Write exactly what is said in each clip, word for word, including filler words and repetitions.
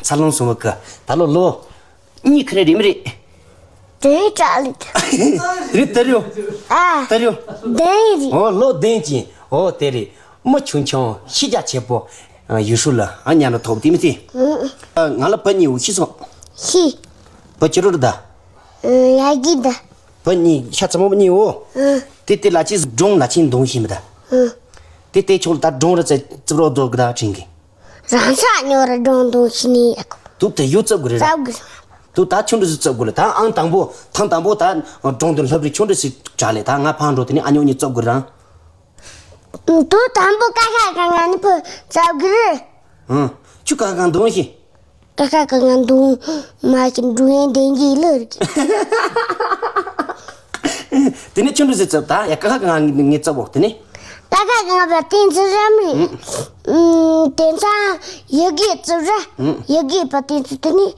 འཚར་ལོངས་སོང་བ་གི་ད་ལོ་ལོ་གཉིས་ཁ་རེ་རེད་མི་རེད། དེ་ཙ་ལི། རེད་དེ་རེད། ཨ། དེ་རེད། དེ་རེད། ཨོ་ལོ་བདུན་ཅན། ཨོ་དེ་རེད། མི་ཆུང་ཆུང་ཤི་རྒྱ་ཆེ་པོ། ཡུ་ཧྲུ་ལ་ཨ་ཉ་ན་ཐོབ་དེ་མི་ཚེ། ང་ལ་བུ་གཉིས་འུ་ཤི་སོང་། ཤི། བུ་ཅི་རུ་རུ་ད། ཡ་གི་ད། བུ་གཉིས་ཤ་ཚ་མོ་གཉིས་འོ། དེ་དེ་ལ་ཅི་སྒྲུང་ལ་ཅི་འདོན་ཤེས་མི་ད། དེ་དེ་ཆོག་ད་སྒྲུང་ར་ཙེ་ཙི་རོ་རྡོ་གི་ད་དྲིན་གི། རང་ས་ཉོ་ར་སྒྲུང་འདོན་ཤེས་ནི་ཡག་གོ། དུ་དེ་ཡོད་ཙབ་གི་རེད་ར། ཙབ་གི། དུ་ད་ཆུང་འདྲ་ཟིག་ཙབ་གི་རེད་ད་ཨང་དང་པོ་ཐང་དང་པོ་ད་སྒྲུང་དེ་ལྷབ་རེ་ཆུང་འདྲ་ཟིག་དྲ་ལེ་ད་ང་ཕང་འགྲོ་དེ་ནི་ཨ་ཉོ་གཉིས་ཙབ་གི་རེད་རང་། དུ་དང་པོ་ཀ་ཁ་ག་ང་ནི་ཕུ་ཙབ་གི་རེད། ཨང་། ཆུ་ཀ་གང་འདོན་ཤེས། ཀ་ཁ་ག་ང་འདོན་མ་ཤེས་འགྲུང་ཡན་དེན་གྱི་ལར་གི། དེ་ནས་ཆུ་འབྲུ་ཟེར་ཙབ་ད་ཡ་ཀ་ཁ་ག་ང་ངས་ཙབ་འོ་དེ་ནས། ཀ་ཁ་ག་ང་བ་བསྟན་ཚུལ་རམ་རེད། དེ་ཚང་ཡི་གེ་ཙབ་ར། ཡི་གེ་བ་བསྟན་ཚུལ་དེ་ནས་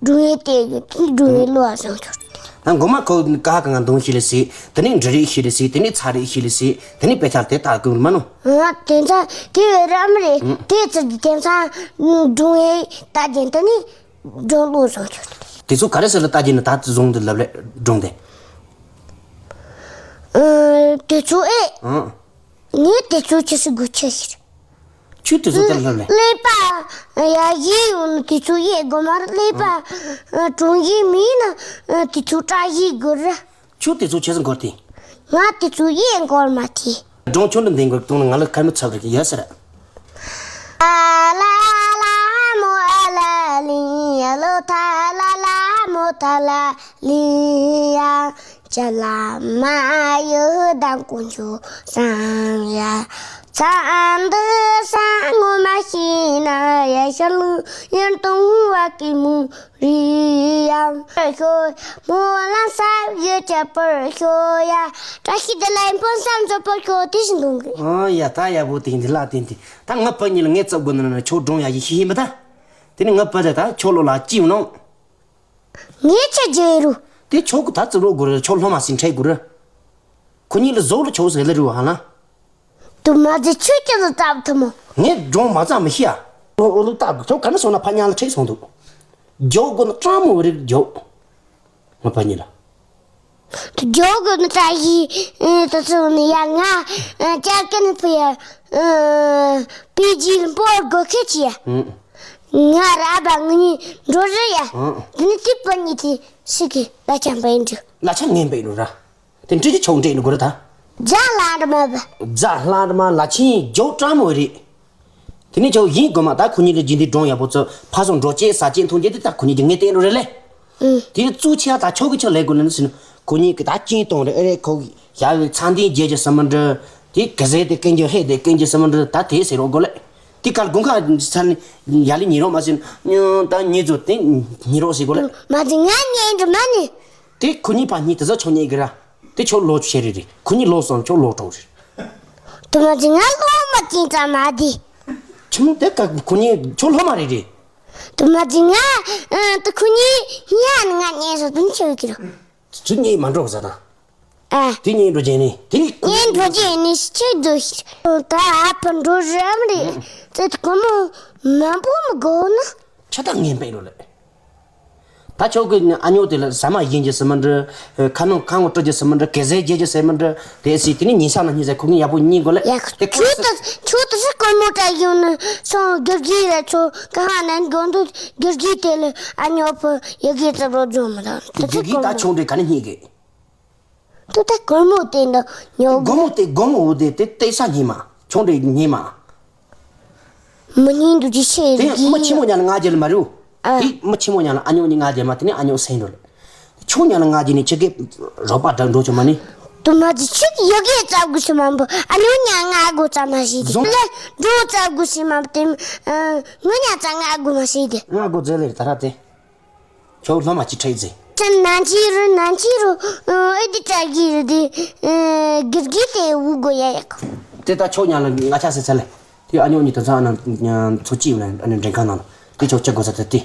འགྲུང་ཡན་དེ་གི་དེ་ནས་འགྲུང་ཡན་ལོ་བ་སང་ཆོག་ད་མགོ་མ་ཁོ་ཀ་ཁ་ག་ང་འདོན་ཤེས་ལེ་སི་དེ་ནས་འབྲི་རིགས་ཤེས་ལེ་སི་དེ་ནས་ཚ་རིགས་ཤེས་ལེ་སི་དེ་ནས་དཔེ་ཆ་དེ་ལྟ་དགོས་མ་ནོ། ང་དེ་ཚང་དེ་བས་རམ་རེད། དེ་ཚང་དེ་ཚང་འགྲུང་ཡན་ད་དེ་དེ་ནས། སྒྲུང་ལོ་བཟང་ཆོག་དེ་ཚོ་ག་རེ་ཟེར་ལ་ལྟ་རྒྱུ་ནི་ད་བཟུང་དུ་ལབ་ལེ་སྒྲུང་དེ། ཨ། དེ་ཚོ་ཨེ། ཨང་། ངས་དེ་ཚོ་ཆི་སི་དགོས་ཆི་ཟེར། ཁྱོད་དེ་ཚོ་ལྟར་ལབ་ལེ། ཀླད་པ་ཡ་ཡི་ཡོང་ནི་དེ་ཚོ་ཡེ་དགོས་མ་རེད། ཀླད་པ་གྲོང་ཡི་མིན་ན་དེ་ཚོ་བཀྲ་ཡི་དགོས་རེད། ཁྱོད་དེ་ཚོ་ཆི་སི་འགོར་ཏེ། ང་དེ་ཚོ་ཡེ་འགོར་མ་ཐེ། སྒྲུང་ཆུང་འདི་འདི་འགོར་གཏོང་ན་ང་ལ་ཁ་མི་ཚབ་རེ་ཡོད་ཟེར། ཨ་ལ་ལ་མོ་ཨ་ལ་ལི་ཡ་ལོ་ཐ་ལ་ལ་མོ་ཐ་ལ་ལི་ཡ་ཅ་ལ་མ་ཡོ་དང་ཀུན་ཆོ་སང་ཡ་ཚ་འདི་སང་ངོ་མ་ཤི་ན་ཡ་ཤ་ལུ་ཡན་ཏུང་བ་ཀི་མུ། རི་ཡང་ཤོ། མོ་ལ་ས་ཡོད་ཅེ་པར་ཤོ་ཡ། བཀྲ་ཤིས་བདེ་ལེགས་ཕུན་སུམ་ཚོགས་པར་ཤོག་དེ་བཞིན་གཏོང་གི། ཨོ་ཡ་ད་ཡ་བོ་དེ་འདི་ལ་དེ་འདི་ད་ང་ཕ་གཉིས་ལ་ངས་བཙབ་དགོས་ན་ན་ཁྱོད་སྒྲུང་ཡ་ཡི་ཤི་ཤི་མི་ད། དེ་ནི་ང་ཕ་ད་ད་ཁྱོད་ལོ་ལ་ཅི་ཡོང་ནོ། ངས་ཆ་རྒྱུ་ཡིན་རུ། དེ་ཁྱོད་ཀྱི་ད་བཙབ་རོགས་དགོས་རེད། ཁྱོད་སློབ་མ་ཟིན་ཁྲལ་དགོས་རེད། ཁོ་གཉིས་ལ་བཟོ་ལ་ཁྱོད་ཟེར་ལེ་རུ་ཧ་ལ། དུ་མ་ཟེར་ཆོས་ཀྱི་ལ་བཏབ་ཐུབ་མོ། ངས་སྒྲུང་མ་ཙམ་མི་ཤེས་ཨ། ཨོ་ལུ་བཏབ་ཁྱོད་ག་ནས་སོང་ན་ཕ་ཉག་ལ་ཁྲིད་སོང་འདུག་རྒྱོག་དགོས་ན་སྤྲང་མོ་རིགས་རྒྱོག་ང་ཕ་གཉིས་ལ། རྒྱོག་དགོས་ན་བཀྲ་ཤིས་ཨེ་ད་སོང་ནི་ཡ་ང་ཨེ་ཅག་ཀན་ཕུ་ཡ་ཨེ་པི་ཇི་སྤོར་དགོས་ཁེ་ཆི་ཡ། ཨང་། ང་ར་བ་ང་གཉིས་འགྲོ་རེ་ཡ། ཨང་། དེ་ནི་དེ་ཕ་གཉིས་དེ་སི་ཀི་ལ་ཆམ་པ་ཡིན་འདུག་ལ་ཆ་ངན་པ་ཡིན་ར། དེ་འདྲི་གི་ཆོག་འདྲེ་ནི་གོ་ར་ད། རྫ་ལ་འདྲ་མ་བ། རྫ་ལ་འདྲ་མ་ལ་ཆེན་རྒྱོག་སྤྲང་མོ་རེད། དེ་ནས་ཆོག་ཡིན་དགོས་མ་ད་ཁོ་གཉིས་ལ་རྗེས་འདི་སྒྲུང་ཡག་པོ་ཚོ་ཕ་སོང་འགྲོ་ཅེས་ཟ་ཅེས་འཐུང་ཅེས་དེ་ད་ཁོ་གཉིས་ཀྱི་ངས་བསྟན་རོ་རེད་ལེ། ཨུ། དེ་གཙུག་ཆེ་ད་ཆོག་གི་ཆོག་ལས་དགོས་ལ་ནི་ཟིན། ཁོ་གཉིས་ཀྱི་ད་ཅིང་གཏོང་རེ་ཨེ་རེད་ཁོ་གི་ཡ་བའི་ཚང་དེ་རྒྱལ་གྱི་ས་མ་འདྲ། དེ་ག་ཟེ་དེ་ཀན་གྱི་ཧེ་དེ་ཀན་གྱི་ས་མ་འདྲ་ད་དེ་ཟེར་རོགས་དགོས་ལེ། དེ་གར་དགུན་ཁ་ཚ་ནི་ཡ་ལི་ཉི་རོགས་མ་ཟིན། ད་ཉི་ཚོ་དེ་ཉི་རོགས་ཟེར་དགོས་ལེ། མ་ཟིན་ང་ཉན་འགྲོ་མ་ནི། དེ་ཁོ་གཉིས་ཕ་གཉིས་དེ་ཚོ་ཆོག་ཉན་གི་ར། དེ་ཁྱོད་ལོ་ཆེ་རེད་རེད། ཁོ་གཉིས་ལོ་སོང་ཁྱོད་ལོ་གྲོགས་རེད། དུ་མ་ཅི་ང་སློབ་མ་ཅིག་ཙམ་མ་དེ། ཁྱོད་དེ་ཀ་ཁོ་གཉིས་ཁྱོད་སློབ་མ་རེད་རེད། དུ་མ་ཅི་ང་ཨ་དུ་ཁོ་གཉིས་ཉན་ང་ཉན་སོ་དུ་ཆེ་གི་ར། ཚུ་གཉིས་མ་འགྲོ་ཟ་ད། ཨ། དེ་གཉིས་འགྲོ་རྒྱན་ནི་དེ་ནི་ཁོ་གཉིས་འགྲོ་རྒྱན་ནི་ཆེ་དུ་ཤི། ད་ཨ་ཕ་འགྲོ་རམ་རེད། ཙེ་དུ་ཁོ་མོ་མ་པོ་མི་དགོ་ན། ཆ་ད་ངན་པས་རོ་ལེ། ད་ཆོག་གི་ཨ་ཉོ་དེ་ལ་ཟ་མ་ཡིན་གྱི་སི་མ་འདྲ། ཁ་ནང་ཁ་ངོ་སྤྲོད་ཀྱི་སི་མ་འདྲ། གེ་ཟས་རྒྱས་ཀྱི་སི་མ་འདྲ། དེ་སི་དེ་ནི་ཉིན་ས་ན་ཉིན་ཟ་ཁོ་གཉིས་ཡག་པོ་གཉིས་དགོས་ལེ། ཡ་དེ་ཁོ་ཆུ་ད་ཆུ་ད་སི་ཀོ་མོ་ཏྲ་ཡོང་ན་སོང་དགེ་རྒྱས་ལ་ཆོ་ག་ཧ་ན་དགོན་དུ་དགེ་རྒྱས་དེ་ལ་ཨ་ཉོ་ཕུ་ཡ་གེ་ཙ་རོ་ཇོ་མ་ད་དེ་དགེ་རྒྱས་ད་ཆུང་འདྲེ་ག་ནི་སྙིང་གི། དུ་ད་སྒོར་མོ་དེ་འདྲ་ཉོ་དགོས། སྒོར་མོ་དེ་སྒོར་མོ་འོ་དེ་དེ་སྟེར་ས་ཉིན་མ། ཆུང་འདྲེ་ཉིན་མ། མི་ཉིན་དུ་ཅི་ཆེ་དེ་རིགས་མི་ཆེན་མོ་ཉག་ལ་ང་རྒྱལ་མ་རེད། ཨ། དེ་མི་ཆེན་མོ་ཉག་ལ་ཨ་ཉོ་ཉི་ང་རྒྱལ་མ་དེ་ནི་ཨ་ཉོ་སེང་འགྲོ་ལེ། ཆུང་ཉག་ལ་ང་རྒྱལ་ནི་ཆེ་གེ་རོགས་པ་འདྲ་འགྲོ་ཆུ་མ་ནི། དུ་མ་ཅི་ཆུ་ཡོ་གེ་ཙབ་དགོས་ཤི་མ་འབུ་ཨ་ཉོ་ཉག་ང་དགོས་ཙབ་མ་ཤེས་དེ། ལེ་འགྲོ་ཙབ་དགོས་ཤི་མ་དེ། ངུ་ཉག་ཙ་ང་དགོས་མ་ཤེས་དེ། ང་དགོས་ཙེ་ལེ་ད་ར་དེ། ཁྱོད་སློབ་མ་ཅིག་ཁྲིད་ཟེར། ཅན་ནང་ཆི་རུ་ནང་ཆི་རུ་ཨེ་འདི་ཅག་གི་རུ་དེ་གིར་གི་དེ་འུ་གོ་ཡ་ཡག་དེ་ད་ཁྱོད་ཉག་ལ་ང་ཆ་ཟེར་ཚ་ལེ། དེ་ཨ་ཉོ་གཉིས་དེ་ཚང་ཨ་ན་ཚོ་ཅི་ཡོད་ལ་ཨ་ནི་འདྲེན་ཁང་ནང་ལ་དེ་ཁྱོད་ཆ་དགོས་ས་ད་དེ།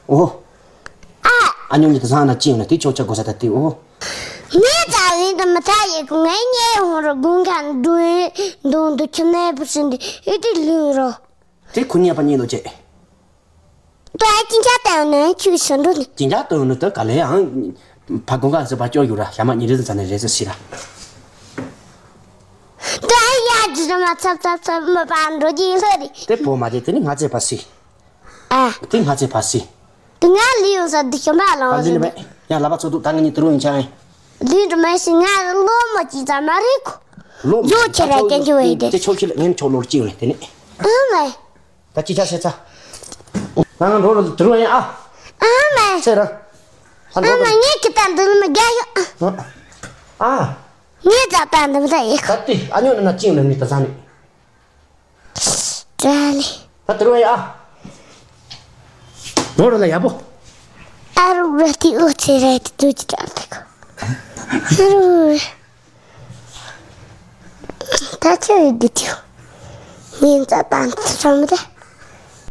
ཨོ། ཨ་ཉོ་གཉིས་དེ་ཚང་ཨ་ན་ཅི་ཡོད་ལ་དེ་ཁྱོད་ཆ་དགོས་ས་ད་དེ་ཨོ། ངས་ད་རིང་དུ་མི་ཐ་ཡེ་གོ་ངའི་ཉེ་ཧོང་རུ་དགུན་ཁ་འདུག་འདུག་འདུག་ཁྱི་ནས་བུ་སྲིན་དེ་ཨེ་དེ་ལུས་རོ། དེ་ཁོ་གཉིས་པ་གཉིས་ལོ་བྱེད། ཅིང་ཆ་ལྟ་ཡོང་ནས་ཁྱོད་ཞིག་འགྲོ་ནི། ཅིང་ཆ་ལྟ་ཡོང་ནི་ད་ག་ལེ་ཡང་། ཕ་གོང་ག་ཟེར་བ་སྐྱོར་ཡོད་ར་ཞྭ་མ་ཉི་རེ་ཟེར་ནས་རེ་ཟེར་ཤི་ར། ད་ཡ་ཇི་ར་མ་ཚབ་ཚབ་ཚབ་མི་པ་འགྲོ་གི་ལྷ་རེད། དེ་བོ་མ་དེ་དེ་ནི་ང་ཚེ་ཕ་སི། ཨ། དེ་ང་ཚེ་ཕ་སི། དེ་ང་ལི་ཡོང་ས་འདི་ཤོ་མ་ལང་ཨ་ལི་ནི་བ་མེད། ཡང་ལ་བ་ཚོ་འདུག་ད་ང་གཉིས་དུ་རུ་ཡིན་ཆ་ཨེ། ལི་འགྲོ་མ་ཤི་ང་ལོ་མ་ཅི་ཙམ་མ་རེད་ཁོ། ལོ་མ་ཇོ་ཁྱེད་ར་སྐྱེན་ཆུ་བས་དེ། དེ་ཆོག་ཤི་ལ་ངན་ཆོག་ལོར་ཅི་ཡོད་ལེ་དེ་ནི། ཨ་མ། ད་ཅི་ཆ་ཤེས་ཚ། ང་ང་འགྲོ་རོ་དུ་རུ་ཡིན་ཨ། ཨ་མ། ཚེ་ར། ཨ་མ་ངས་ཀི་ཏན་དུ་མ་རྒྱ་ཡོ། ཨ། ངས་ཙ་ཏན་དུ་མ་ད་ཡེ་ཁོ། ད་དེ་ཨ་ཉོ་ནི་ན་ཅི་ཡོད་ལེ་ནི་ད་ས་ནི། ཏྲ་ལི། ད་དུ་རུ་ཡ། ནོར་ལ་ཡ་པོ། ཨ་རུ་ར་ཏི་ཨུ་ཚེ་ར་ཏི་ཏུ་ཅི་ཏྲ་ཏི་ཁོ། ཨ་རུ། ད་ཆ་ཡི་དུ་ཏིའུ། ཉིན་ཙ་ཏང་ཏི་ཚོམ་རེ།